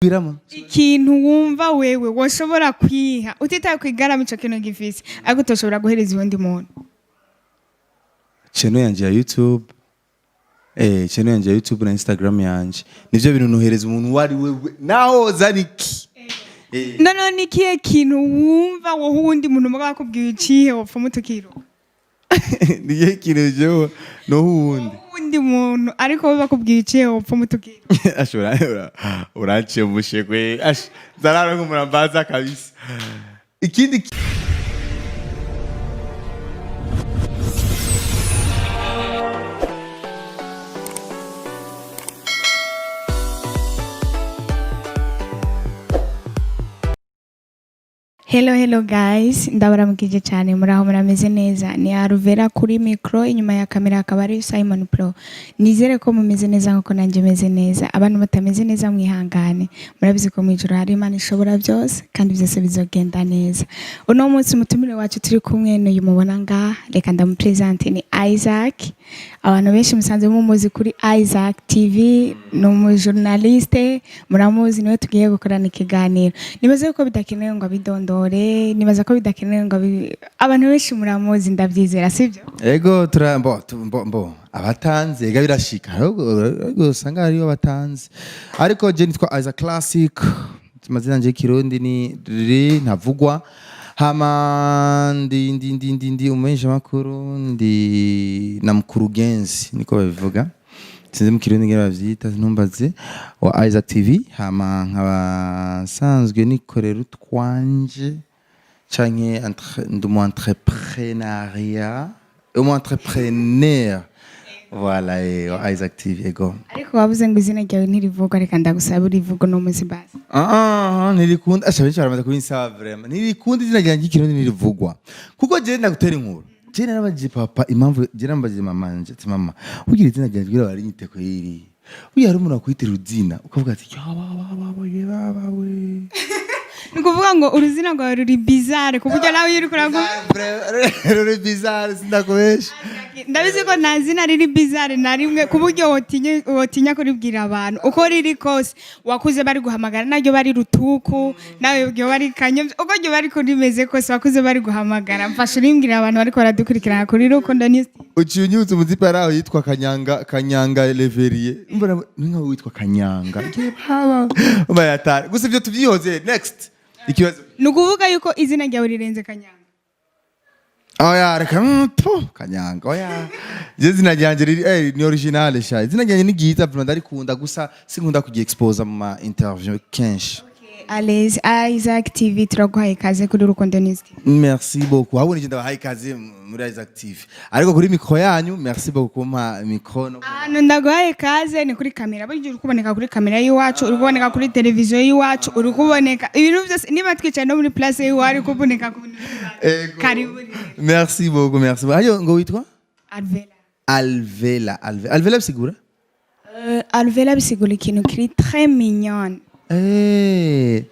Biramo. Ikintu wumva wewe woshobora kwiha utitaye kwigarama, ico kintu gifise ariko utoshobora guhereza uwundi muntu. Channel yanje ya YouTube, channel yanje ya YouTube na Instagram yanje, nivyo bintu nohereza umuntu uwo ari we naho zana iki. Noneho ni ikihe kintu wumva woha uwundi muntu mugabo akubwiye icihe wopfuma utukiruka? Niyo kintu jewe noho uwundi? Uwundi muntu, ariko we bakubwiye icihe wopfuma utukiruka. Ashobora urancembushe kwe, ash zarara nk'umurambaza kabisa. Ikindi Hello, hello guys, ndabaramukije cyane. Muraho, murameze neza? Ni Aruvera kuri micro, inyuma ya kamera akaba ari Simon Pro. Nizere ko mumeze neza nkuko nanjye meze neza. Abantu batameze neza mwihangane, murabizi ko mu ijoro hari Imana ishobora byose kandi byose bizogenda neza. Uno munsi umutumire wacu turi kumwe n'uyu mubona ngaha, reka ndamupresente, ni Isaac. Abantu benshi musanzwe mumuzi kuri Isaac TV, ni umujournaliste, muramuzi, niwe tugiye gukorana ikiganiro. Nibaza ko bidakenewe ngo abidondore, nibaza ko bidakenewe ngo abantu benshi muramuzi, ndabyizera, sibyo? Ego, tura mbo mbo abatanze ega birashika, ahubwo usanga hariyo abatanze, ariko je nitwa Isaac Classic, amazina yanje y'ikirundi ni riri ntavugwa. Hama ndi umumenyesha makuru, ndi na mkurugenzi, niko babivuga, sinzi mu kirundi ngene bavyita, ntumbaze, wa Isaac TV. Hama nkaba nsanzwe nikorera utwanje canke ndi umu entrepreneuriat, umu entrepreneur, voilà, wa Isaac TV, ego. Ariko wabuze ngo izina ryawe ntirivugwa, reka ndagusaba urivuga uno munsi basi. Ah, ntirikunda, asha benshi baramaze kubinsaba vraiment, ntirikunda izina ryanjye ry'ikirundi, ntirivugwa, kuko jewe ndagutera inkuru. Jewe narabajije papa impamvu, jewe narabajije mama nje ati: "Mama, ugira izina ryanjye kugira barinyite kweri?" Burya hari umuntu akwitira izina ukavuga ati: "Ya ba ba ye ba ba we." Ni ukuvuga ngo uruzina rwawe ruri bizarre ku buryo nawe iyo uriko uravuga Ruri bizarre, sindakubesha. Ndabizi ko nta zina riri bizarre na rimwe ku buryo wotinya kuribwira abantu. Uko riri kose wakuze bari guhamagara naryo, bari rutuku nawe ryo bari kanyobya, uko ryo bari rimeze kose wakuze bari guhamagara. Mfasha urimbwira abantu bariko baradukurikirana kuri Rukundo News. Uciye unyibutsa umuzipe ari aho yitwa Kanyanga, Kanyanga Leveriye, mbona ni nkawe witwa Kanyanga. Ye baba, umva yatari gusa, ibyo tubyihoze. Next ikibazo. Ni ukuvuga yuko izina ryawe rirenze Kanyanga? Oya, reka, tu Kanyanga, oya, je izina ryanje riri ni original sha. Izina ryanje ni ryiza vraiment, ndarikunda, gusa sinkunda kugi expose mu ma interview kenshi. Allez, Isaac TV turaguhaye ikaze kuri Rukundo News TV. Merci beaucoup. Ahubwo nije ndabahaye ikaze muri Isaac TV, ariko kuri micro yanyu, merci beaucoup kumpa micro no Ahantu ndaguhaye ikaze ni kuri kamera. Burya uri kuboneka kuri kamera y'iwacu, uri kuboneka kuri televiziyo y'iwacu, uri kuboneka ibintu byose. Niba twicaye no muri place y'iwacu, uri kuboneka ku bintu by'iwacu. Ego. Karibu rero. Merci beaucoup, merci. Ayo ngo witwa? Alvela. Alvela, Alvela, Alvela bisigura? Alvela bisigura ikintu kiri très mignon. Très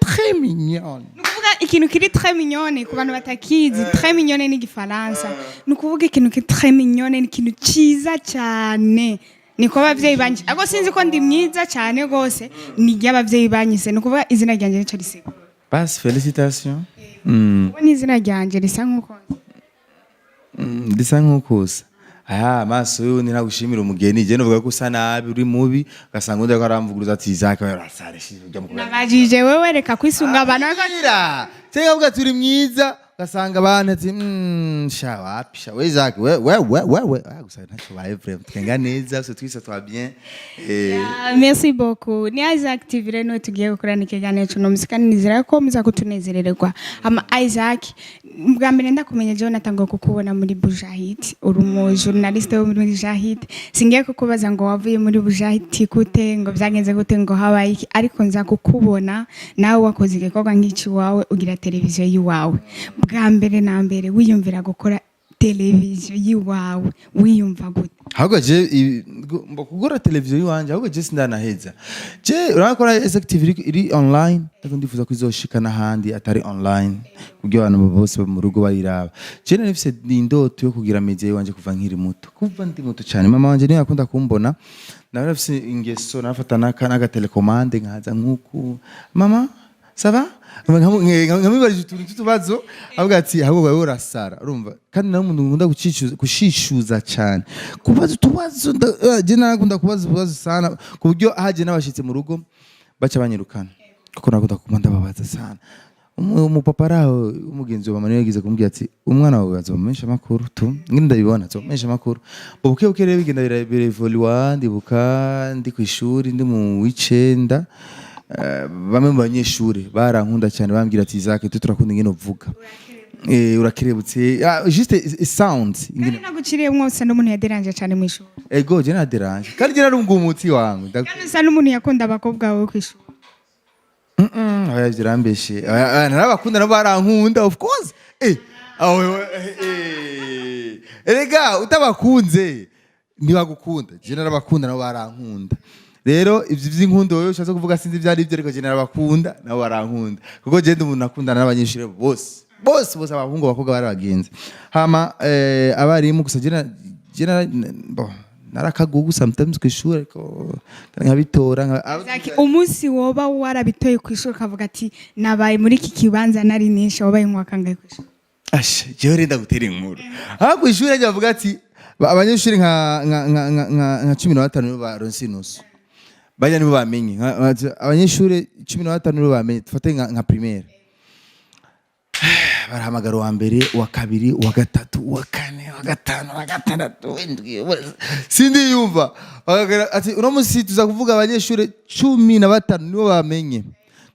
très mignon. Ni ukuvuga ikintu kiri très mignonne. Ku bantu batakizi, très mignonne ni igifaransa. Ni ukuvuga ikintu kiri très mignonne ni ikintu cyiza cyane, niko abavyeyi banje, ariko sinzi ko ndi mwiza cyane rwose, ni iry'abavyeyi banyise. Ni ukuvuga izina ryanjye nico risigura. Basi félicitations. Ubu ni izina ryanjye risa nk'uko nzi. Risa nk'ukusa. Aya amaso y'undi ntagushimira umugeni. Je novuga ko usa nabi, uri mubi, ugasanga undi ariko aramvuguruza ati: "Isaac arasare ujya mu Nabajije wewe, reka kwisunga abantu ariko. Kubera cyangwa avuga ati uri mwiza, ugasanga abantu ati: sha wapi sha, we Isaac, we we we we we." Ah, gusa ntacyo baye vraiment, twenga neza so twisa twa bien. Ah, merci beaucoup. Ni Isaac TV rero niwe tugiye gukorana ikiganiro cy'uno munsi kandi nizera ko muza kutunezerererwa. Ama Isaac, bwa mbere ndakumenya jewe natanguye kukubona muri Bujahid, uri umu journaliste wo muri Bujahid. Singiye kukubaza ngo wavuye muri Bujahid gute, ngo byagenze gute, ngo habaye iki, ariko nza kukubona nawe wakoze igikorwa nk'iki wawe ugira televiziyo y'iwawe. Bwa mbere na mbere wiyumvira gukora Televiziyo yiwawe wiyumva gute? Ahubwo je mbo kugura televiziyo iwanje, ahubwo je sindanaheza. Je urabona ko Isaac TV iri online, ariko ndifuza ko izoshika n'ahandi atari online kugira abantu bose bo mu rugo bayiraba. Je nari mfise indoto yo kugira media iwanje kuva nkiri muto, kuva ndi muto cyane. Mama wanje niwe yakunda kumbona nawe nafise ingeso, nafata n'agatelecommande nkaza nk'uku: "Mama, ça va?" Nkamwibarije utuntu tw'utubazo, avuga ati: "Ahubwo wewe urasara." Urumva, kandi nawe umuntu nkunda gushishuza cyane, kubaza utubazo. Je narakunda kubaza utubazo sana, ku buryo haje n'abashitsi mu rugo baca banyirukana, kuko nakunda kuba ndababaza sana. Umupapa ari aho, umugenzi wa mama, niwe yagize kumbwira ati: "Umwana wawe azomumenyesha amakuru tu." Ngene ndabibona, azomumenyesha amakuru buke buke. Rero bigenda birevoluwa. Ndibuka ndi ku ishuri, ndi mu w'icenda, bamwe mu banyeshuri barankunda cyane, bambwira ati: "Isaac, tu turakunda ingene uvuga, urakerebutse." Juste sound ingene Kandi naguciriye mwose n'umuntu yaderanje cyane mu ishuri. Ego, je naderanje, kandi je narungumutsi wangu. Kandi usa n'umuntu yakunda abakobwa bawe ku ishuri. Oya, birambeshe. Oya, narabakunda, nabo barankunda, of course. Aho, erega utabakunze ntibagukunda. Je narabakunda, nabo barankunda. Rero ivyo vy'inkundo wewe ushatse kuvuga, sinzi ivyo ari byo, ariko je narabakunda, nabo barankunda, kuko je ndi umuntu akundana n'abanyeshuri bose bose bose, abahungu, abakobwa, bari abagenzi. Hama abarimu gusa, je bon, narakagugu sometimes kw'ishuri, ariko nkabitora Isaac, umunsi woba warabitoye ku ishuri ukavuga ati: "Nabaye muri iki kibanza nari nishe", wabaye nk'uwakangaye ku ishuri? Asha, jewe renda gutera inkuru. Aho kw'ishuri ajya bavuga ati abanyeshuri nka 15 nibo baronse inusu, bajya nibo bamenye. Abanyeshuri 15 nibo bamenye. Dufate nka primaire, barahamagara uwa mbere, uwa kabiri, uwa gatatu, uwa kane, uwa gatanu, uwa gatandatu, uw'indwi, sindiyumva. Bakagira ati: "Uno musi tuza kuvuga abanyeshuri 15 nibo bamenye."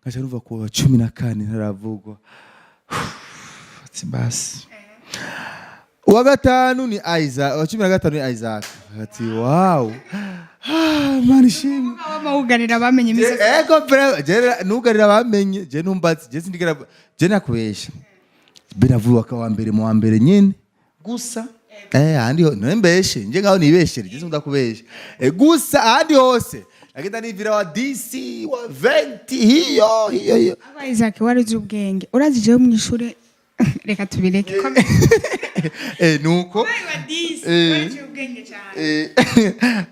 Nkaca numva kuwa 14 ntaravugwa. Ati: "Basi uwa gatanu ni Isaac, uwa 15 ni Isaac." Ati: "Wow, ah, Mana ishimwe." Wamawuganira bamenye imisozi. Ego, je nugarira bamenye. Je numbatse, je sindigera je nakubesha, biravuga wa mbere mu wa mbere nyene gusa. Ahandi ho nembeshe nje ngaho nibeshere, je sinkunda kubesha. Gusa ahandi hose nagenda nivira wa 10, wa 20, hiyo hiyo hiyo. Aba Isaac, wari uzi ubwenge, urazi jewe mu ishuri, reka tubireke. Nuko Wa 10, wari uzi ubwenge cyane.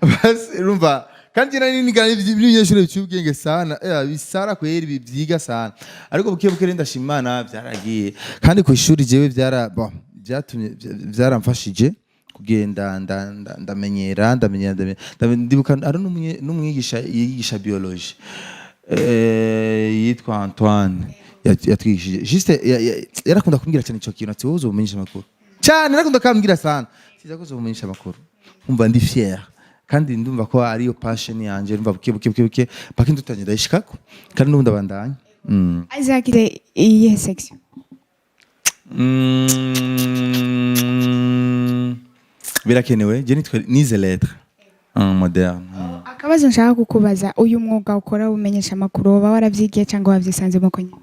Basi urumva, kandi nari nigana n'ibinyeshuri biciye ubwenge sana, bisara kweri, byiga sana, ariko buke buke rero ndashima Imana byaragiye. Kandi ku ishuri jewe byara, bon, byatumye byaramfashije kugenda ndamenyera ndamenyera ndibuka ari n'umwigisha yigisha biologie, yitwa Antoine, yatwigishije juste yarakunda kumbwira cyane ico kintu, ati: "Wowe uzobumenyesha amakuru cyane." Yarakunda kambwira sana siza ko uzobumenyesha amakuru, nkumva ndi fier, kandi ndumva ko ariyo passion yanje. Ndumva buke buke buke buke paka ndutangira ndayishikako, kandi n'ubundi abandanya. Isaac, iyihe section? Birakenewe. Je nitwe nize lettre en moderne. Akabazo nshaka kukubaza: uyu mwuga ukora umenyesha amakuru, woba waravyigiye cyangwa wavyisanzemo ko nyine?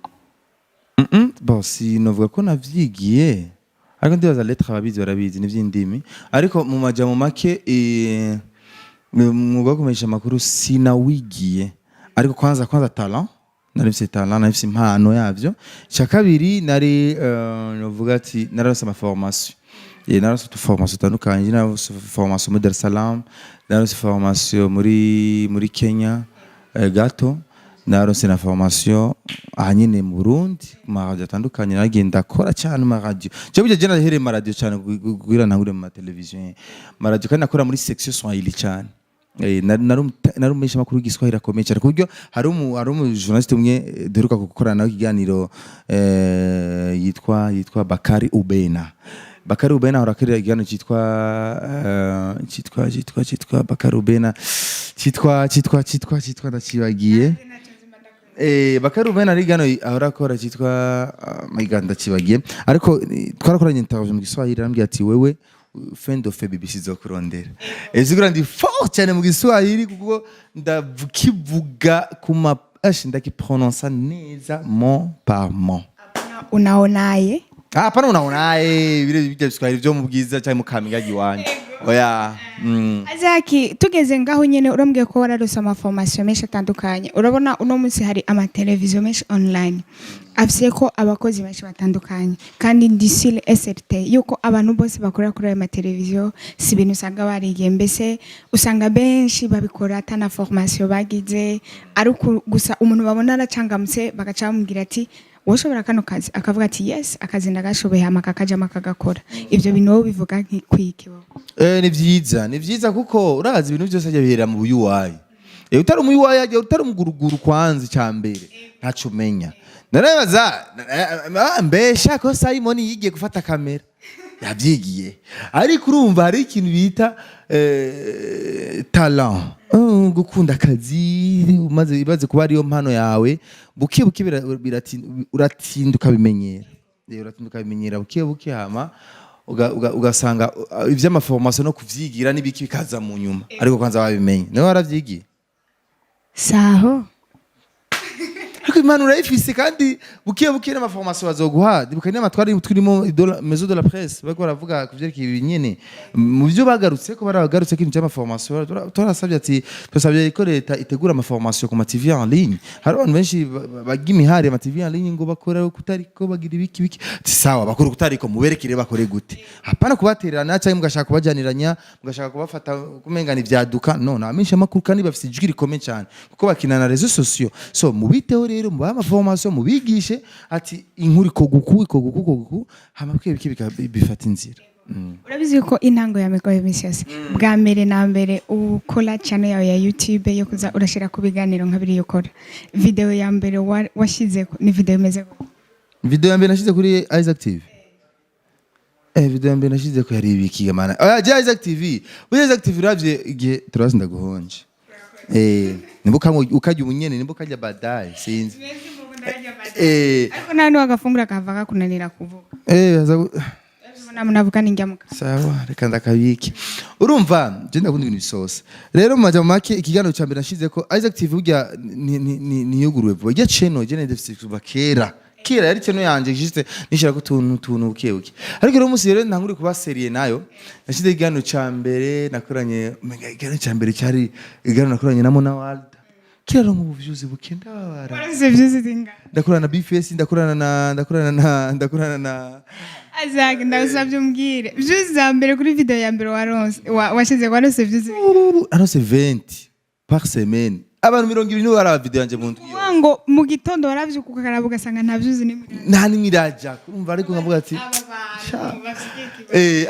Bon, sinovuga ko navyigiye, ariko ndibaza lettre ababizi barabizi, n'ivy'indimi. Ariko mu majambo make, umwuga wo kumenyesha amakuru sinawigiye, ariko kwanza kwanza talent nari mfise, talent nari mfise, impano yavyo. Icya kabiri nari novuga ati nararose ama formation. Nararose utu formation tutandukanye. Nararose formation muri Dar es Salaam, nararose formation muri Kenya, gato nararose na formation aha nyene mu Burundi ku maradiyo atandukanye. Naragiye ndakora cyane mu maradiyo. Jewe burya je nahereye mu maradiyo cyane kugira ntangure mu mateleviziyo, maradiyo, kandi nakora muri section Swahili cyane. Nari umumenyesha makuru w'igiswahili akomeye cyane, ku buryo hari umu journaliste umwe, duheruka gukorana nawe ikiganiro, yitwa Bakari Ubena. Bakari Ubena ahora akorera ikiganiro cyitwa Bakari Ubena, cyitwa ndacibagiye. Bakari Ubena ari gano ahora akora cyitwa, my God, ndacibagiye, ariko twarakoranye interview mu Giswahili, arambwira ati: "Wewe fendo fe BBC zokurondera." Zigura ndi fort cyane mu Giswahili, kuko ndakivuga kuma ash ndakiprononsa neza mot par mot. Unaonaye? Hapana, unaonaye bile bijya Biswahili byo mu Bwiza cyangwa mu Kamenge iwanyu, oya. Azaki, tugeze ngaho nyene, urambwiye ko wararose amaformation menshi atandukanye. Urabona uno munsi hari amateleviziyo menshi online afise ko abakozi benshi batandukanye, kandi ndi sûr et certain yuko abantu bose bakorera kuri ayo mateleviziyo si ibintu usanga barigiye. Mbese usanga benshi babikora atana formation bagize, ariko gusa umuntu babona aracangamutse, bagaca bamubwira ati: "Wowe ushobora kano kazi?" Akavuga ati: "Yes, akazi ndagashoboye," hama kakajamo akagakora. Ivyo bintu wowe bivuga nk'ikwiki wowe? Ni vyiza, ni vyiza, kuko urazi ibintu byose ajya bihera mu buyuwayi. Utari umuyuwayi, ajya utari umuguruguru, kwanza icya mbere ntaco umenya. Narabaza mbesha ko Simon yigiye gufata kamera, yavyigiye? Ariko urumva hari ikintu bita talent, gukunda akazi, umaze ibaze kuba ariyo mpano yawe, buke buke uratinda ukabimenyera. Uratinda ukabimenyera buke buke, hama ugasanga ivy'amaformation no kuvyigira n'ibiki bikaza mu nyuma, ariko kwanza wabimenye niwe waravyigiye. Saho. Ariko impano urayifise, kandi buke buke n'amaformation bazoguha. Ndibuka inama twari turimo maison de la presse, bariko baravuga ku vyerekeye ibi nyene. Mu byo bagarutse ko baragarutse ko ibintu by'amaformation, twarasabye ati twasabye ko leta itegura amaformation ku ma TV en ligne. Hari abantu benshi bajya imihari ama TV en ligne ngo bakora kutariko, bagira ibiki biki. Ati: "Sawa, bakora kutariko, muberekere bakore gute." Hapana kubatererana cyangwa mugashaka kubajaniranya, mugashaka kubafata kumengana ivyaduka. No nabamenyesha amakuru kandi bafise ijwi rikomeye cyane kuko bakina na réseaux sociaux. So mubiteho rero, mubahe amaformation, mubigishe ati inkuru ikoguku, ikoguku, ikoguku, hama buke buke bifata inzira. Urabizi ko intango ya Mego y'imisi yose, bwa mbere na mbere ukora channel yawe ya YouTube yo kuza urashira ku biganiro nka biriya ukora, video ya mbere washize ni video imeze gute? Video ya mbere nashize kuri Isaac TV, video ya mbere nashize ko yari ibiki mana? Oya, je Isaac TV, buri Isaac TV uravye igihe turazi ndaguhonje. Nimba ukarya ubunyene, nimba ukarya baadaye, sinzi. Ariko nawe niwagafungura kava kakunanira kuvuga. Navuga ninjyamuka. Sawa, reka ndakabike. Urumva je ndakunda ibintu bisosa. Rero mu majambo make, ikiganiro ca mbere nashize ko Isaac TV burya niyuguruwe vuba. Irya channel je ndafise kuva kera kera, yari channel yanje, juste nishira ko utuntu buke buke. Ariko rero umunsi rero ntanguri kuba sérieux nayo, nashize ikiganiro ca mbere nakoranye, umenga ikiganiro ca mbere cyari ikiganiro nakoranye na Mona Walda. Kera rero mu buvyuzi buke ndababara. Warose vyuzi zinga? Ndakorana na Bface, ndakorana na Azaki, ndagusabye umbwire views za mbere kuri video ya mbere waronse, washize, warose views? Arose 20 par semaine, abantu 20 nibo baraba video yanje mu ndwi yose. Kuvuga ngo mu gitondo waravyuka ukaraba ugasanga nta views nimwe? Nta nimwe iraja, urumva? Ariko nkavuga ati sha.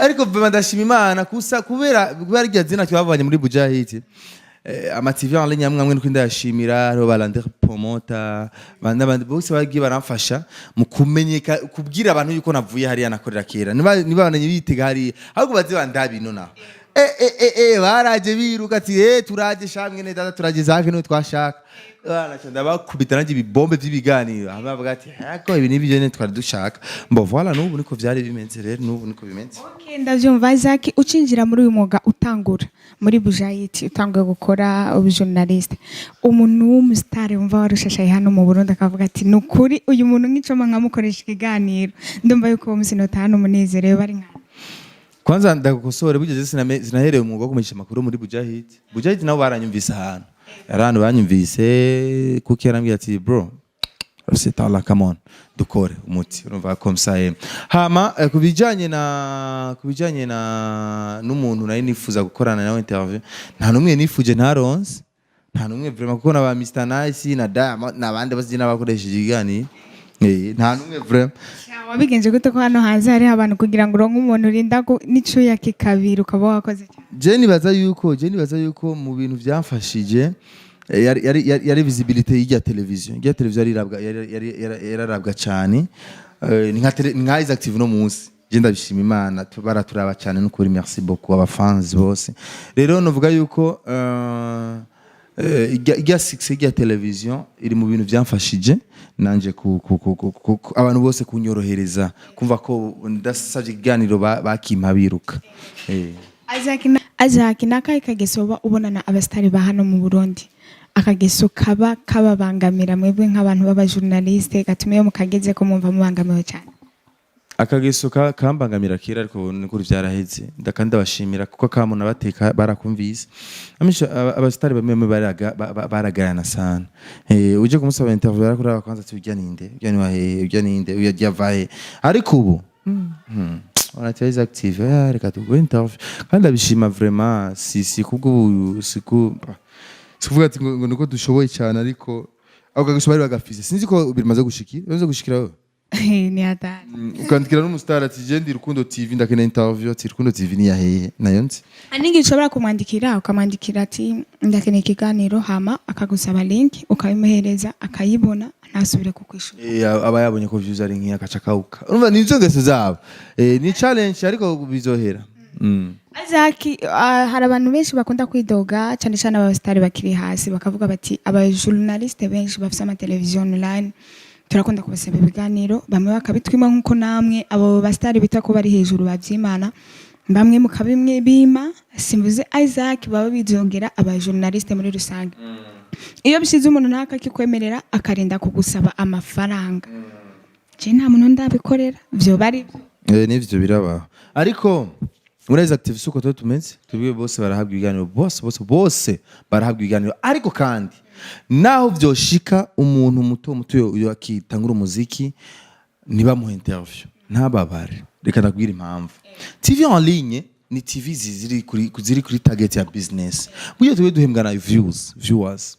Ariko vraiment ndashima Imana kusa kubera irya zina twabavanye muri Bujahid. Ama TV en ligne amwe amwe nuko ndayashimira, hariho ba Lander Promoter n'abandi bose bagiye baramfasha mu kumenyeka, kubwira abantu yuko navuye hariya nakorera kera. Niba bananye bitega hariya, ahubwo baze bandabino naho. Baraje biruka ati: "Turaje shamwe ne data, turaje zake niwe twashaka." Bana ndabakubita nanjye ibibombe by'ibiganiro, hama bavuga ati: "Hako ibi nibyo nyene twari dushaka." Mbo voilà, n'ubu niko vyari bimeze rero, n'ubu niko bimeze. Okay, ndavyumva. Isaac, ucinjira muri uyu mwuga, utangura muri Bujayiti, utanguye gukora ubujournaliste, umuntu w'umusitari wumva warushashaye hano mu Burundi akavuga ati: "Ni ukuri uyu muntu nk'icoma nkamukoresha ikiganiro, ndumva yuko uwo munsi notahana umunezero," bari nka? Kwanza ndagukosore, burya je sinahereye umwuga wo kumenyesha amakuru muri Bujahid. Bujahid nabo baranyumvise ahantu, hari ahantu banyumvise, kuko yarambwiye ati: "Bro, c'est Allah, come on, dukore umuti." Urumva comme ça. Hama kubijanye na n'umuntu nari nifuza gukorana nawe interview, nta numwe nifuje ntaronse, nta numwe vraiment, kuko na ba Mr Nice na Diamond n'abandi bose n'abakoresheje ikiganiro, nta numwe vraiment. Wabigenje gute ko hano hanze hariho abantu, kugira ngo uronke umuntu urinda n'icuya kikabira ukaba wakoze cyane? Je nibaza yuko mu bintu byamfashije yari visibilité y'irya televiziyo. Irya televiziyo yararabwa cyane. Ni nka Isaac TV no munsi. Je ndabishima Imana, baraturaba cyane n'ukuri. Merci beaucoup abafans bose. Rero novuga yuko irya succès y'irya televiziyo iri mu bintu byamfashije nanje abantu bose kunyorohereza kumva ko ndasabye ikiganiro bakimpa biruka. Isaac, ni akahe kageso uba ubonana abasitari ba hano mu Burundi, akageso kaba kababangamira mwebwe nk'abantu b'abajournaliste, gatuma iyo mukageze ko mwumva mubangamiwe cyane? Akageso kambangamira kera, ariko nukuri vyaraheze. Ndakandi ndabashimira kuko kamuna bateka barakumvise. Amisha abasitari bamwe bamwe baragarana sana. Uje kumusaba interview barakura kwanza ati: "Urya ninde? Urya ni wahe? Urya ninde? Urya vahe?" Ariko ubu on a été active, reka tuguhe interview kandi ndabishima vraiment. Si kubwo ubu, si ku si kuvuga ati ngo nuko dushoboye cyane, ariko ako kageso bari bagafise. Sinzi ko bimaze gushikira wewe. Ni hatari. Ukandikira n'umusitari ati: "Je ndi Rukundo TV, ndakeneye interview." Ati: "Rukundo TV ni yahehe? Nayo nzi." Hari n'igihe ushobora kumwandikira, ukamwandikira ati: "Ndakeneye ikiganiro," hama akagusaba link, ukabimuhereza, akayibona, ntasubire kukwishura. Aba yabonye ko views ari nkiya, akaca kawuka. Urumva ni izo ngeso zabo. Ni challenge, ariko bizohera. Isaac, hari abantu benshi bakunda kwidoga, cyane cyane abasitari bakiri hasi, bakavuga bati: "Abajournaliste benshi bafite amateleviziyo online turakunda kubasaba ibiganiro, bamwe bakabitwima, nk'uko namwe abo basitari bita ko bari hejuru babyimana, bamwe mukabimwe bima." Simvuze Isaac, baba bizongera abajournaliste muri rusange. Iyo bishize umuntu ntakakikwemerera, akarinda kugusaba amafaranga. Je nta muntu ndabikorera, vyoba ari byo? Nivyo birabaho, ariko muri Isaac TV suko tuba tumeze. Tubwiye bose barahabwa ibiganiro, bose bose bose barahabwa ibiganiro. Ariko kandi naho vyoshika umuntu muto muto yo akitangura umuziki ntibamuhe interview, ntababare. Reka ndakubwira impamvu. TV en ligne ni TV ziri kuri target ya business. Burya tube duhembwa na views, viewers.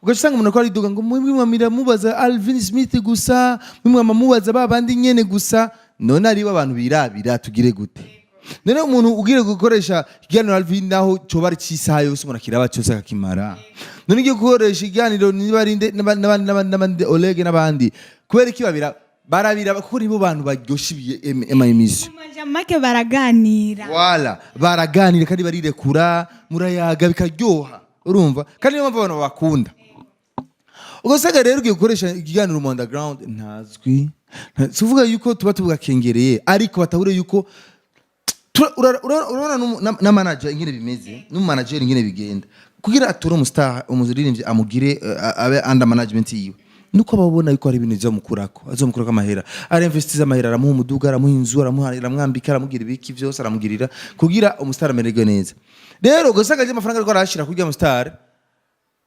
Ugaca usanga umuntu ko ariduga ngo mwe mwamira mubaza Alvin Smith gusa, mwe mwama mubaza ba bandi nyene gusa. None aribo abantu birabira, tugire gute? None umuntu ugiye gukoresha ikiganiro Alvin, naho coba ari c'isaha yose, umuntu akiraba cyose akakimara. None ugiye gukoresha ikiganiro niba ari nde n'abandi n'abandi n'abandi n'abandi, Oleg n'abandi, kubera iki babira barabira? Kuko nibo bantu baryosha ama émission. Mu make baraganira. Wala baraganira kandi barirekura, murayaga bikaryoha, urumva? Kandi niyo mpamvu abantu babakunda. Ugasanga rero ugiye gukoresha ikiganiro mu underground ntazwi. Tuvuga yuko tuba tugakengereye, ariko batahure yuko urabona na manager ingene bimeze, n'umumanager ingene bigenda kugira atore umustar, umuririmbyi, amugire abe under management yiwe, nuko ababona yuko hari ibintu bizomukurako, azomukurako amahera, arinvestiza amahera, aramuha umuduga, aramuha inzu, aramuha, aramwambika, aramugira ibiki byose, aramugirira kugira umustar amererwe neza. Rero ugasanga aje amafaranga ariko arashira kugira umustar,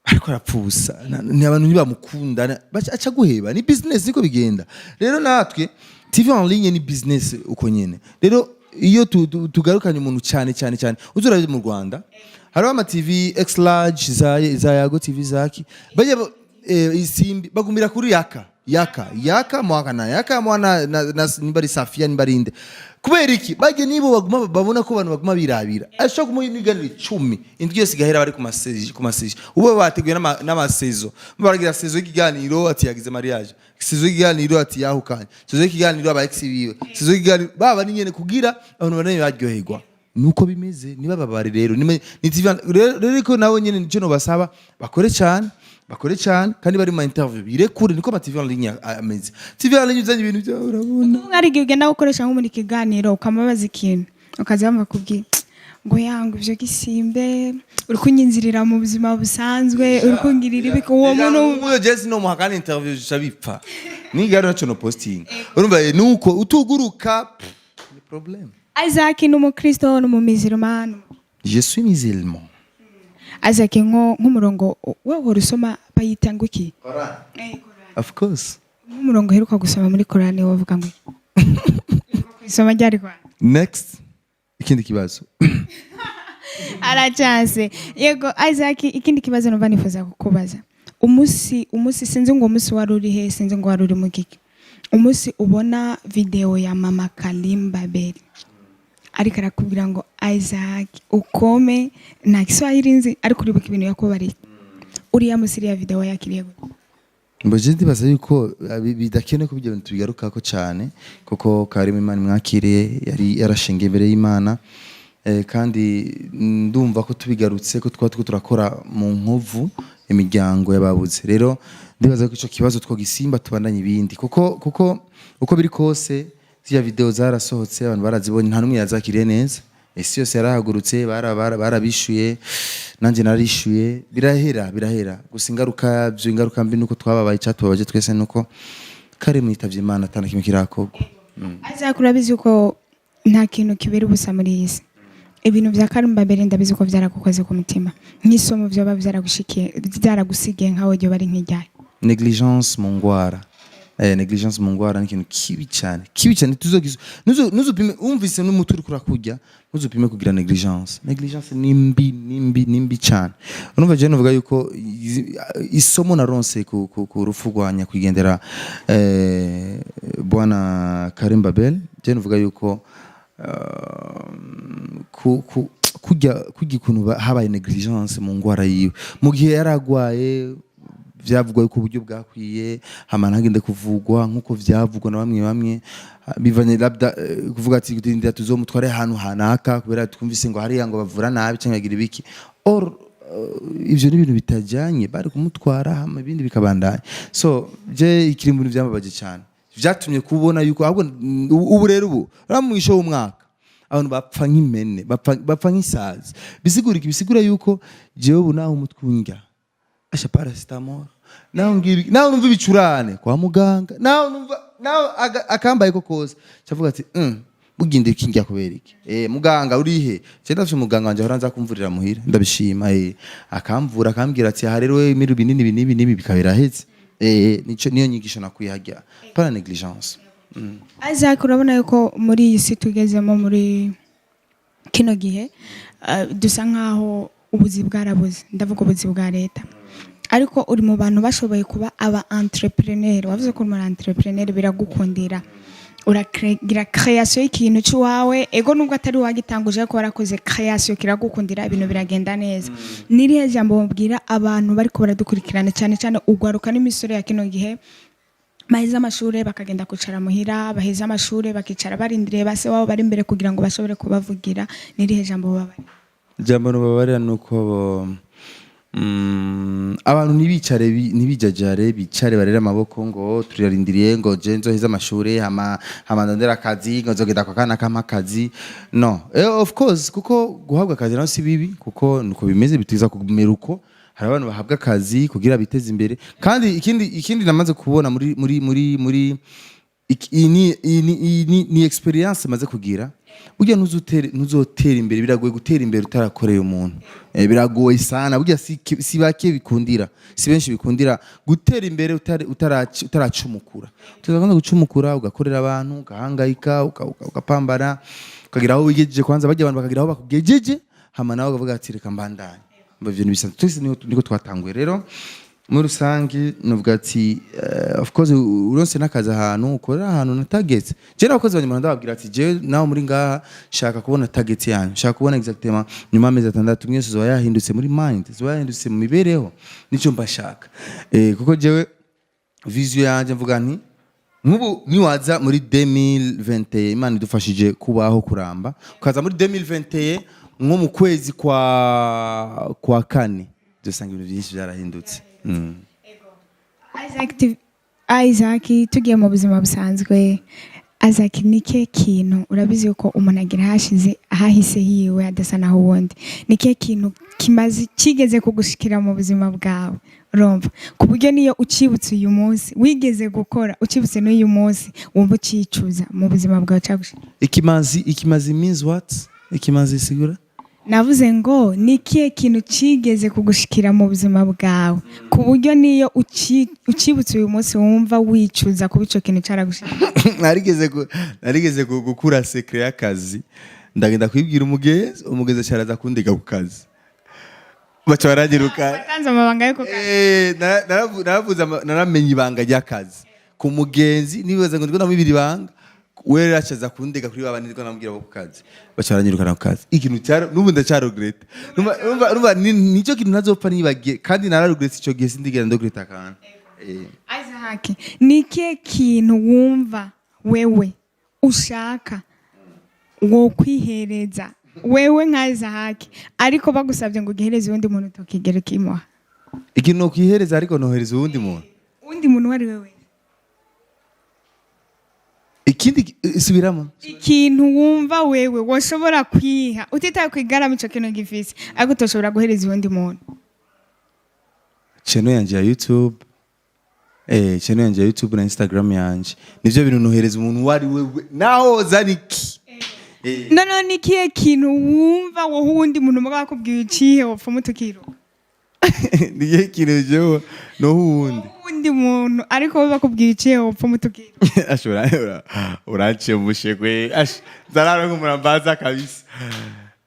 ariko arapfusa. Ni abantu ntibamukunda, aca guheba. Ni business, niko bigenda. Rero natwe TV en ligne ni business uko nyene. Rero iyo tugarukanye umuntu cyane cyane cyane, uzurabe mu Rwanda hariho ama TV X large za Yago TV, zaki bajya Isimbi, bagumira kuri Yaka, Yaka, Yaka Mwaka na Yaka Mwana na nimba ari Safia, nimba ari inde. Kubera iki? Bajye nibo baguma babona ko abantu baguma birabira. Ashobora kumuha ibiganiro 10, indwi yose igahera bari ku maseji. Ubu bateguye n'amasezo, baragira saison y'ikiganiro ati yagize mariage, saison y'ikiganiro ati yahukanye, saison y'ikiganiro aba ex biwe, saison y'ikiganiro baba ni nyene kugira abantu banene baryoherwa. Nuko bimeze, niba babare rero ni TV rero ariko nabo nyene nico nobasaba: bakore cyane, bakore cyane, kandi bari mu interview birekure. Niko ama TV en ligne ameze. TV en ligne uzanye ibintu byawe, urabona. Hari igihe ugenda gukoresha nko muri kiganiro, ukamubaza ikintu, ukaza bamva kubwira ngo yanga ivyo gisimbe, uri kunyinzirira mu buzima busanzwe, uri kungirira ibiki uwo muntu. Uyo Jesse no muhakana interview zica bipfa nigaro naco no posting. Urumva nuko utuguruka, pff, ni problème. Isaac ni umukristo, ni umumizirumani? Je suis musulman. Isaac, nk'umurongo wowe uhora usoma bayita ngo iki? Of course. Nk'umurongo uheruka gusoma muri Korani wovuga ngo iki? Isoma ryari kwa? Next, ikindi kibazo. Aracyanse. Yego Isaac, ikindi kibazo numva nifuza kukubaza: umunsi, sinzi ngo umunsi wari uri he, sinzi ngo wari uri mu giki, umunsi ubona video ya mama Kalimba Beri ariko arakubwira ngo: "Isaac, ukome," nta Kiswahili nzi, ariko uribuka ibintu yakubariye uriya munsi, iriya video yakiriye gute? Mboje ndibaza yuko bidakenewe ko ibyo bintu tubigarukako cyane, kuko Karim Imana mwakiriye, yari yarashingiye imbere y'Imana. Kandi ndumva ko tubigarutse ko twaba turiko turakora mu nkovu imiryango y'ababuze. Rero ndibaza ko ico kibazo twogisimba, tubandanye ibindi, kuko uko biri kose ziriya video zarasohotse, abantu barazibonye, nta n'umwe yazakiriye neza. Isi yose yarahagurutse, barabishuye, nanjye narishuye, birahera, birahera. Gusa ingaruka yabyo, ingaruka mbi, nuko twababaye. Icyatubabaje twese nuko kare mwitavye Imana atana kimwe kirakorwa. Isaac, urabizi ko nta kintu kibera ubusa muri iyi si. Ibintu vya Karim Babel, ndabizi ko vyaragukoze ku mutima. Nk'isomo vyoba vyaragushikiye, vyaragusigiye nkawe, ryo bari nk'iryahe? Négligence mu ngwara, négligence mu ngwara ni ikintu kibi cyane, kibi cyane. Tuzogize ntuzupime umvise n'umutwe uriko urakurya, ntuzupime kugira négligence. Négligence ni mbi, ni mbi, ni mbi cyane. Urumva, je novuga yuko isomo naronse ku rupfu rwa nyakwigendera bwana Karim Babel, je novuga yuko kurya ukuntu habaye négligence mu ngwara yiwe mu gihe yaragwaye. Vyavugwa yuko uburyo bwakwiye, hama ntagende kuvugwa nk'uko vyavugwa na bamwe bamwe, bivanye labda kuvuga ati ndindira tuzomutware ahantu hanaka kubera twumvise ngo hariya ngo bavura nabi cyangwa bagira ibiki. Or ivyo ni ibintu bitajyanye, bari kumutwara hama ibindi bikabandanya. So je ikiri mu bintu vyambabaje cyane, vyatumye kubona yuko ahubwo ubu rero, ubu uriya w'umwaka abantu bapfa nk'impene, bapfa nk'isazi. Bisigura iki? Bisigura yuko jewe ubu naho umutwe undya, asha paracetamol, naho ngibi, naho numva ibicurane kwa muganga, naho numva naho akambaye ko kose, cavuga ati buginde kinjya kubera iki? Muganga urihe? Je ndafise umuganga wanje ahora nza kumvurira muhira, ndabishima, akamvura, akambwira ati aha rero wewe imiru binini binini binini, bikaba biraheze. Nico niyo nyigisho nakwiye hajya para négligence. Isaac, urabona yuko muri iyi si tugezemo, muri kino gihe, dusa nkaho ubuzi bwarabuze, ndavuga ubuzi bwa leta, ariko uri mu bantu bashoboye kuba aba entrepreneur. Wavuze ko uri umu entrepreneur, biragukundira, uragira création y'ikintu cy'iwawe. Ego, nubwo atari wagitanguje, ariko warakoze création, kiragukundira, ibintu biragenda neza. Nirihe jambo mubwira abantu bariko baradukurikirana, cyane cyane ugwaruka n'imisore ya kino gihe, baheze amashure bakagenda kwicara muhira, baheze amashure bakicara barindiriye base wabo bari imbere kugira ngo bashobore kubavugira? Nirihe jambo babari? Ijambo nubabarira nuko abantu ntibicare, ntibijajare, bicare barere amaboko ngo turarindiriye ngo je nzoheze amashure hama ndondera akazi, ngo nzogenda kwa kana kampa akazi. No, of course, kuko guhabwa akazi naho si bibi, kuko nuko bimeze, bitiza kumera uko. Hari abantu bahabwa akazi kugira biteze imbere. Kandi ikindi namaze kubona muri iyi ni expérience maze kugira: burya ntuzotera imbere, biragoye gutera imbere utarakoreye umuntu. Biragoye sana. Burya si bake bikundira, si benshi bikundira gutera imbere utaracumukura. Tuzakunda gucumukura, ugakorera abantu, ugahangayika, ugapambana, ukagira aho wigejeje. Kwanza bajya abantu bakagira aho bakugejeje, hama nawe ukavuga ati reka mbandanye. Mba ivyo bisanzwe, twese niko twatanguye. Rero muri rusange nuvuga ati of course uronse n'akazi ahantu ukorera, ahantu na target. Je n'abakozi banyuma ndababwira ati je nawe muri ngaha shaka kubona target yanyu, shaka kubona exactement nyuma y'amezi 6 mwese zoba yahindutse muri mind, zoba yahindutse mu mibereho. Nico mbashaka, kuko jewe vision yanje mvuga nti nk'ubu niwaza muri 2021, Imana idufashije kubaho kuramba, ukaza muri 2021 nko mu kwezi kwa kane, dusanga ibintu byinshi byarahindutse. Isaac TV, Isaac, tugiye mu buzima busanzwe, Isaac, ni kihe kintu, urabizi yuko umuntu agira hashize, ahahise hiwe hadasa naho uwundi, ni kihe kintu kimaze kigeze kugushikira mu buzima bwawe, urumva, ku buryo niyo ucibutse uyu munsi wigeze gukora, ucibutse n'uyu munsi wumva ucicuza mu buzima bwawe cagushikira? Ikimazi, ikimazi means what? Ikimazi sigura? Navuze ngo ni ikihe kintu kigeze kugushikira mu buzima bwawe ku buryo niyo ucibutse uyu munsi wumva wicuza kuba ico kintu caragushikira? Narigeze gukura secret y'akazi, ndagenda kwibwira umugenzi, umugenzi acaraza kundega ku kazi, baca baranyiruka. Watanze amabanga yo ku kazi? Naravuze, naramenye ibanga ry'akazi ku mugenzi, nibaza ngo ndiko ndamwibira ibanga, we rero acaza kundega kuri babandi ndiko namubwira bo ku kazi, baca baranyirukana ku kazi. Ikintu cyaro n'ubu ndacyaregretta. Numva nicyo kintu ntazopfa nibagiye, kandi nararegrette ico gihe, sindigera ndoregretta akantu. Isaac, ni ikihe kintu wumva wewe ushaka wo kwihereza wewe nka Isaac, ariko bagusabye ngo ugihereze uwundi muntu utakigera ukimuha? Ikintu nokwihereza ariko nohereza uwundi muntu? Uwundi muntu uwo ari we wese. Ikindi, subiramo. Ikintu wumva wewe woshobora kwiha utitaye ku igarama ico kintu gifise, ariko utoshobora guhereza uwundi muntu. Channel yanje ya YouTube. Channel yanje ya YouTube na Instagram yanje nivyo bintu nohereza umuntu uwo ari we naho zaniki. None ni ikihe kintu wumva wowe uwundi muntu mugabo akubwiye ucihe wopfa umutukiruka? Niye kintu jewe no wundi? Uwundi muntu, ariko wowe bakubwiye ucihe wopfa umutukiruka. Ashobora uranciye mushegwe, ash zarara nk'umurambaza kabisa.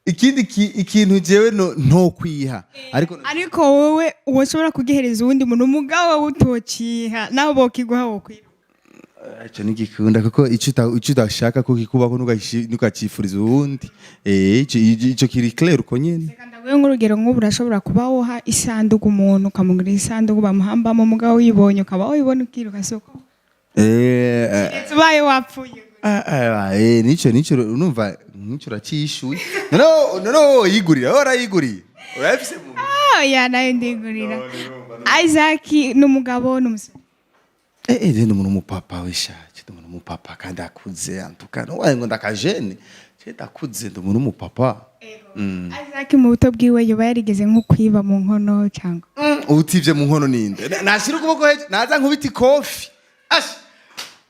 Ikindi ikintu jewe no nto kwiha, ariko Ariko wowe woshobora kugihereza uwundi muntu, mugabo wowe utociha, nawe bokiguha wokwiruka. Ico ntigikunda, kuko ico udashaka ko kikubaho ntukacifuriza uwundi. Ico kiri clair uko nyene. Reka ndaguhe nk'urugero. Nk'ubu urashobora kuba woha isanduku umuntu, ukamugurira isanduku bamuhambamo, mugabo uyibonye ukaba wayibona ukiruka, soko keretse ubaye wapfuye. Ah, ah, nico numva nico uracishuye. Noneho yigurira, warayiguriye, urayifise mu Ah, ya, nayo ndigurira. Isaac ni umugabo, ni umusore? Ndi umuntu w'umupapa weshaje, ndi umuntu w'umupapa kandi akuze antuka. No ngo ndakajene, je ndakuze, ndi umuntu w'umupapa. Isaac mu buto bwiwe yoba yarigeze nko kwiba mu nkono cyangwa? Utivye mu nkono ninde? Nashira ukuboko hejuru naza nkubita ikofi. Ash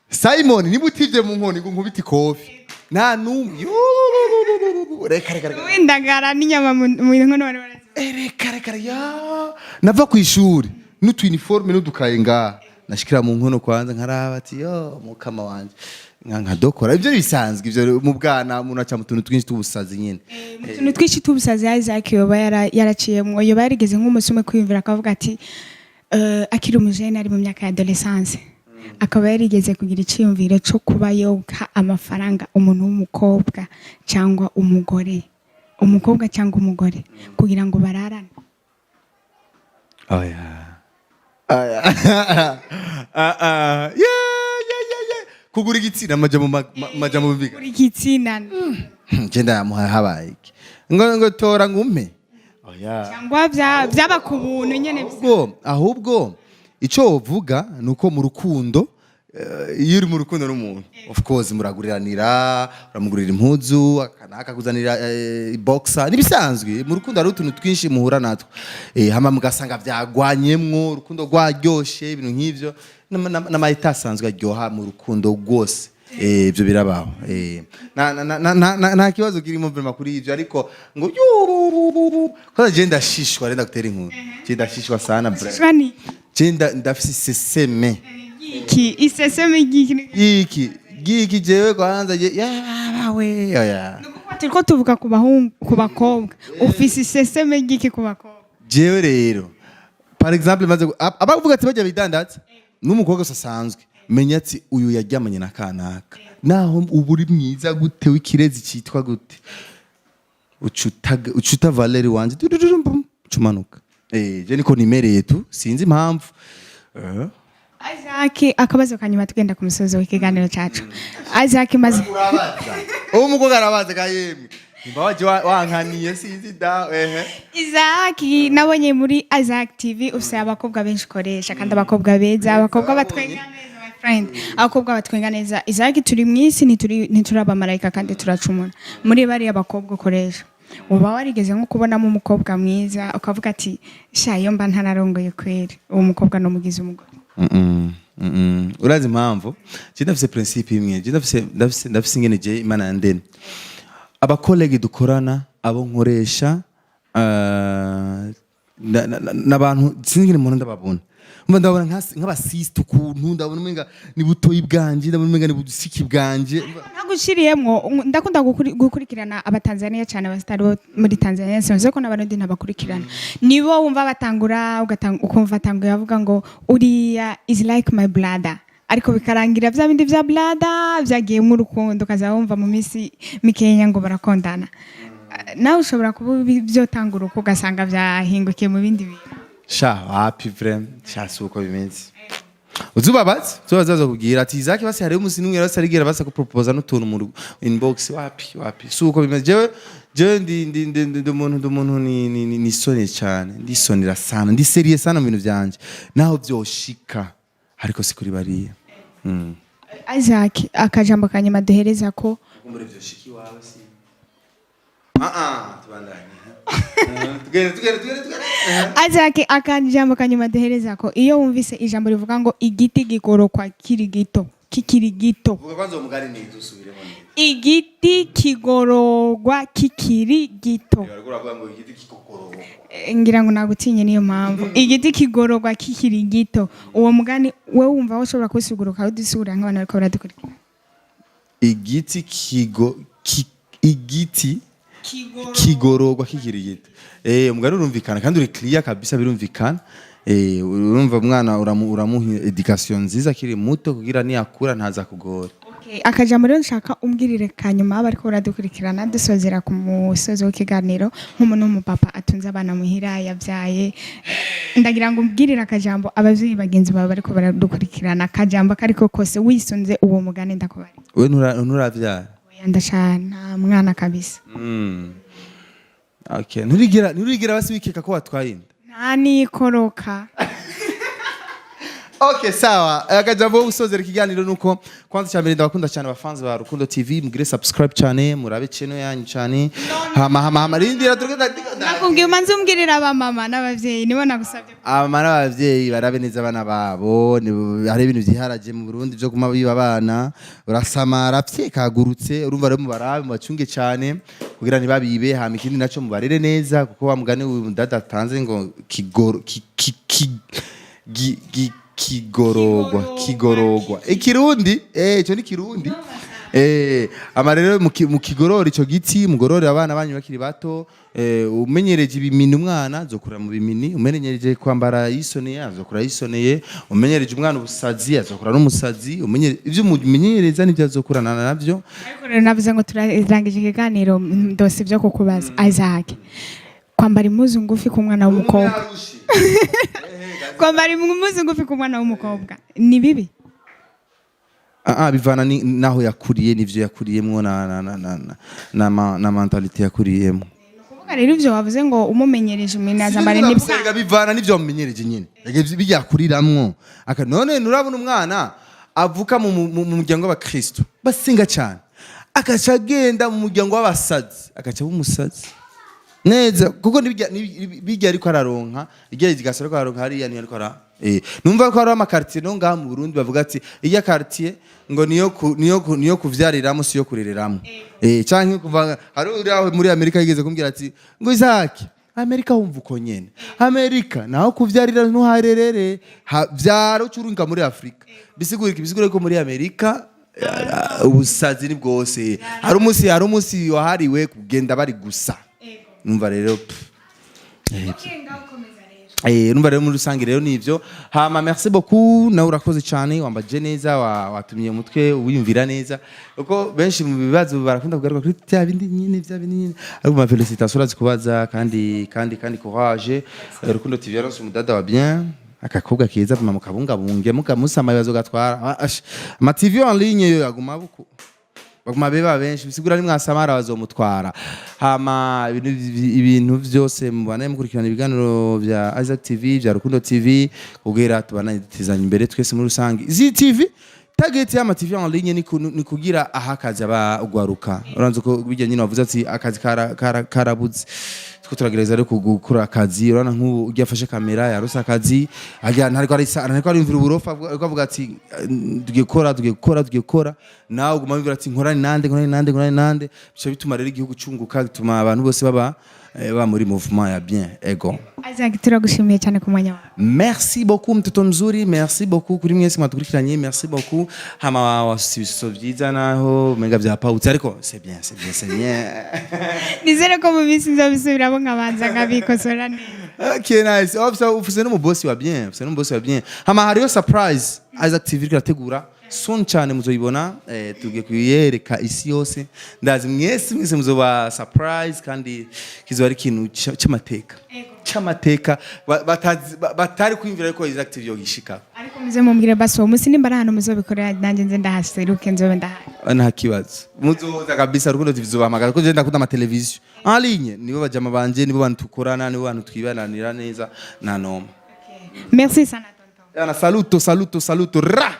Simon, niba utivye mu nkono ngo nkubita ikofi, nta numwe. Yuuu, reka reka reka. W'indagara n'inyama mu nkono wari warazi? Reka reka ya, nava ku ishuri n'utu uniforme n'udukaye ngaha, nashikira mu nkono kwanza nkaraba ati: "Yo mukama wanje," nkadokora. Ibyo bisanzwe, ibyo mu bwana umuntu aca mu tuntu twinshi tw'ubusazi nyine. Mu tuntu twinshi tubusazi Isaac yoba yaraciyemwo, yoba yarigeze nk'umunsi umwe kwiyumvira akavuga ati akiri umujene, ari mu myaka ya adolescence, akaba yarigeze kugira iciyumviro cyo kuba yoha amafaranga umuntu w'umukobwa cyangwa umugore, umukobwa cyangwa umugore, kugira ngo bararane? Oya. Oya. Ah, ah. Yeah. Kugura igitsina, amaja mu maja mu biga. Kugura igitsina. Je ndayamuha habaye iki? Ngo tora ngumpe. Oya. Cyangwa byaba ku buntu nyene? Ahubwo ico wovuga nuko mu rukundo, iyo uri mu rukundo n'umuntu, of course muraguriranira, uramugurira impuzu, akakuzanira boxer, nibisanzwe. Mu rukundo hari utuntu twinshi muhura natwo, hama mugasanga byagwanyemwo, urukundo rwaryoshe, ibintu nk'ivyo n'amahita asanzwe aryoha mu rukundo rwose. Ibyo birabaho. Nta kibazo kirimo vraiment kuri ivyo, ariko ngo yuuu, kwanza je ndashishwa, renda gutera inkuru, je ndashishwa sana bre. Shishwa ni Je ndafise iseseme. Iki iseseme giki? Iki giki jewe kwanza je yabawe, oya. Turiko tuvuga ku bahungu, ku bakobwa. Ufise iseseme giki ku bakobwa? Jewe rero, par exemple, maze abavuga ati bajya bidandaza n'umukobwa wese asanzwe, menya ati uyu yaryamanye na kanaka, naho uba uri mwiza gute, w'ikirezi cyitwa gute, ucuta Valeri wanje dudududumbum, ucumanuka. Je niko nimereye tu, sinzi impamvu. Isaac, akabazo kanyuma tugenda ku musozo w'ikiganiro cyacu. Isaac maze Urabaza uwo mukobwa, arabaza ka yemwe nimba waje wankaniye, sinzi da ehe. Isaac, nabonye muri Isaac TV ufise abakobwa benshi ukoresha, kandi abakobwa beza, abakobwa batwenga neza, my friend, abakobwa batwenga neza. Isaac, turi mu isi, ntituri abamarayika kandi turacumura. Muri bariya bakobwa ukoresha, uba warigeze nko kubonamo umukobwa mwiza ukavuga ati: "Sha, iyo mba ntararongoye kweri, uwo mukobwa nomugize umugore"? Mm-mm, mm-mm. Urazi impamvu? Je ndafise principe imwe, je ndafise ingene je Imana yandemye. Aba collègues dukorana, abo nkoresha, n'abantu sinzi ingene mpora ndababona. Umva, ndabona nk'abasista ukuntu ndabona umenga ni butoyi bwanje, ndabona umenga ni busiki bwanje. Ntagushiriyemwo, ndakunda gukurikirana abatanzania cyane, abasitari bo muri Tanzania. Sinzi ko n'abarundi ntabakurikirana. Nibo wumva batangura, ukumva atanguye avuga ngo uriya is like my brother, ariko bikarangira bya bindi bya brother byagiyemo urukundo, ukaza wumva mu minsi mikenya ngo barakondana. Nawe ushobora kuba byotanga uruko ugasanga byahingukiye mu bindi bintu. Sha, wapi vraiment, sha, si uko bimeze. Uzubabaza, uzubabaza bazakubwira ati: "Isaac, basi hariho umusi n'umwe basi arigera basa kuproposa n'utuntu mu inbox?" Wapi, wapi, si uko bimeze. Jewe ndi umuntu ni nisone cyane, ndisonera sana, ndi sérieux sana mu bintu byanje, naho vyoshika, ariko si kuri bariya. Isaac, akajambo kanyuma duhereza ko. Kumbure vyoshika iwawe si ah ah, tubandanye. Tugende, tugende, tugende, tugende. Isaac, akajambo kanyuma duhereza ko iyo wumvise ijambo rivuga ngo igiti gigorokwa kiri gito, kikiri gito. Vuga kwanza uwo mugani neza, usubiremo neza. Igiti kigororwa kikiri gito. Bariko baravuga ngo igiti kikokoroka. Ngira ngo nagutinye, niyo mpamvu. Igiti kigororwa kikiri gito, uwo mugani wewe wumva ushobora kuwusigura, ukawudusigurira nk'abantu bariko baradukurikira? Igiti kigo igiti kigororwa kikiri gito. Umugani urumvikana kandi uri clear kabisa, birumvikana. Urumva umwana uramuha education nziza akiri muto kugira niyakura ntaza kugora. Okay, akajambo rero nshaka umbwirire kanyuma bariko baradukurikirana, dusozera ku musozo w'ikiganiro, nk'umuntu w'umupapa atunze abana muhira yabyaye, ndagira ngo umbwirire akajambo abavyeyi bagenzi bawe bariko baradukurikirana, akajambo akariko kose wisunze uwo mugani ndakubari. We nturavyara? Oya, ndashana nta mwana kabisa. Okay, nturigera basi wikeka ko watwaye inda? Nta nikoroka. Okay, sawa. Akajambo ko gusozera ikiganiro nuko kwanza cyambere ndabakunda cyane abafanzi ba Rukundo TV, mugire subscribe cyane, murabe channel yanyu cyane. Hama hama hama rindira turugenda. Nakubwiye umanze umbwirira abamama n'abavyeyi, nibo nagusabye. Abamama n'abavyeyi barabe neza abana babo. Hari ibintu vyiharaje mu Burundi vyo kuma biba abana, urasamara pye kagurutse. Urumva rero mubarabe, mubacunge cyane kugira ntibabibe. Hama ikindi naco, mubarere neza, kuko wa mugani dada atanze ngo kigoro ki, ki, ki, gi, gi, kigorogwa kigorogwa ikirundi, ico ni kirundi. Ama rero mu kigorora ico giti, mugorore abana banyu bakiri bato. Umenyereje ibimini umwana azokura mu bimini, umenyereje kwambara yisoneye azokura yisoneye, umenyereje umwana ubusazi azokura n'umusazi, umenyere ivyo umumenyereza nivyo azokurana navyo. Ariko rero navuze ngo turarangije ikiganiro, ndose ibyo kukubaza. Isaac, kwambara impuzu ngufi ku mwana w'umukobwa, kwambara impuzu ngufi ku mwana w'umukobwa ni bibi? Ah, ah, bivana naho yakuriye n'ivyo yakuriyemwo na mentalité yakuriyemwo. Kuvuga rero ivyo wavuze ngo umumenyereje imini azambara n'ibisanzwe. Erega bivana n'ivyo wamumenyereje nyene. Erega bijya kuriramwo. Aka none nurabona umwana avuka mu muryango w'abakristo basenga cyane, agaca agenda mu muryango w'abasazi, agaca aba umusazi neza, kuko bijya ariko araronka ijya igasa ariko araronka hariya niyo ariko ara numva ko hari amaquartier no ngaha mu Burundi bavuga ati ijya quartier ngo niyo kuvyariramo si yo kurereramo, canke kuva hari uri aho muri Amerika yigeze kumbwira ati ngo Isaac, Amerika wumva uko nyene, Amerika naho kuvyarira ntuharerere, vyara ucurunga muri Afrika. Bisigura iki? Bisigura ko muri Amerika ubusazi ni bwose. Hari umunsi wahariwe kugenda bari gusa. Numva rero pff. Numva rero muri rusange rero nivyo. Hama merci beaucoup, nawe urakoze cyane, wambaje neza, watumye umutwe wiyumvira neza, kuko benshi mu bibazo barakunda kugaruka kuri bya bindi nyine, bya bindi nyine. Ariko ma félicitations, urazi kubaza kandi courage. Rukundo TV yaronse umudada wa bien, akakobwa keza, mama mukabungabunge, mukamusama ibibazo gatwara. Ama TV en ligne yo yaguma buku baguma beba benshi, bisigura ni mwasamara bazomutwara. Hama ibintu vyose mubanaye mukurikirana ibiganiro vya Isaac TV, vya Rukundo TV, kugira tubanaye dutezanya imbere twese muri rusange. Izi TV, target y'ama TV en ligne ni kugira aha akazi aba ugwaruka. Uranze ko bijya nyine wavuze ati akazi karabuze, two turagerageza rero gukora akazi. Urabona nk'ubu ujya afashe kamera yarose akazi, ajya ntariko arisa, ntariko ariyumvira uburofa, ariko avuga ati tugiye gukora, tugiye gukora, tugiye gukora. Nawe uguma wibwira ati nkorane nande, nkorane nande, nkorane nande. Bica bituma rero igihugu cunguka, bituma abantu bose baba muri mouvement ya bien, ego. Isaac, turagushimiye cyane ku mwanya wawe. Merci beaucoup mtoto mzuri, merci beaucoup kuri mwese mwadukurikiranye, merci beaucoup. Hama wasubiza ibiso vyiza naho umenga vyapawutse, ariko c'est bien, c'est bien, c'est bien. Nizere ko mu minsi nzobisubiramo nkabanza nkabikosora neza. Okay, nice. Oh, ufise n'umubosi wa bien, ufise n'umubosi wa bien. Hama hariyo surprise Isaac TV iriko irategura soon cyane, muzoyibona. Tugiye kuyereka isi yose. Ndazi mwese mwese muzoba surprise, kandi kizoba ari ikintu c'amateka. C'amateka batari kwiyumvira yuko Isaac TV yogishika. Ariko muze mumbwire basi uwo munsi nimba ari ahantu muzobikorera, nanjye nze ndahaseruke, nzobe ndahari. Nta kibazo, muzoza kabisa. Rukundo TV zobahamagara, kuko je ndakunda amateleviziyo en ligne, nibo bajama banje, nibo bantu tukorana, nibo bantu twibananira neza na noma. Merci sana, tonton. Yana, saluto, saluto, saluto ra.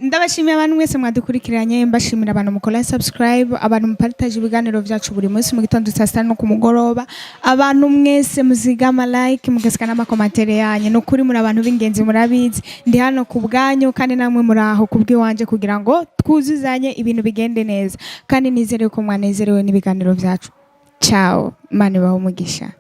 Ndabashimiye abantu mwese mwadukurikiranye, mbashimira abantu mukora subscribe, abantu mupartage ibiganiro byacu buri munsi mu gitondo, saa sita no ku mugoroba, abantu mwese muzigama like, mugasika n'amacommentaires yanyu. Ni ukuri muri abantu b'ingenzi, murabizi. Ndi hano ku bwanyu kandi namwe muri aho ku bw'iwanje kugira ngo twuzuzanye, ibintu bigende neza. Kandi nizere ko mwanezerewe n'ibiganiro byacu. Ciao, Imana ibahe umugisha.